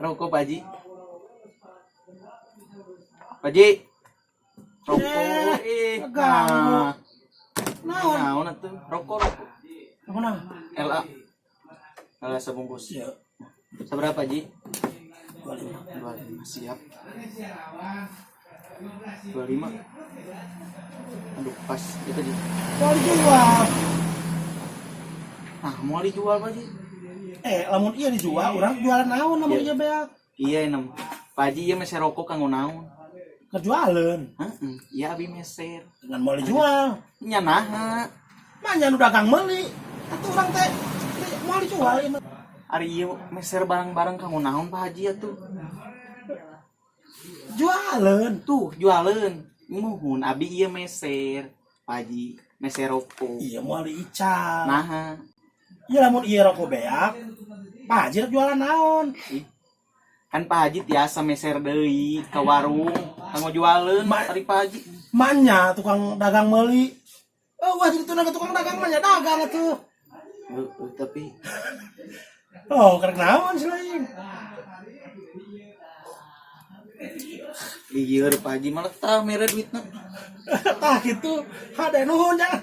Rokok, Pak Haji. Pak Haji. Rokok eh. Ganggu. Nah, Naon? naon atuh? Rokok, rokok. Apa naon? LA. LA sebungkus. Iya, Seberapa, Ji? 25. 25, siap. 25. Aduh, pas itu, Ji. Mau dijual. Nah, mau dijual, Pak Haji? Eh, lamun iya dijual, urang jualan naon lamun Iya. iya beak? Iya, enem. Pak Haji, ieu meser rokok kanggo naon? Kejualan. Heeh, iya abi meser. Dengan mau dijual. Nya naha? Manya nu dagang meuli. Atuh urang teh mau dijual ieu mah. Ari ieu meser barang-barang kanggo naon, Pak Haji, atuh? Jualan. Tuh, jualeun. Muhun abi ieu meser. Pak Haji, meser rokok. Iya mau diical. Naha? Iya lamun iya rokok beak. Pak Haji rek jualan naon? Ih. Kan Pak Haji tiasa meser deui ka warung kanggo jualeun ari Pak Haji. Manya tukang dagang meuli. Oh, wah itu naga tukang dagang mah nya dagang atuh. Heeh, tapi Oh, karek naon sih lain? Lieur Pak Haji malah tah mere duitna. Tah gitu. Hade nuhun jangan.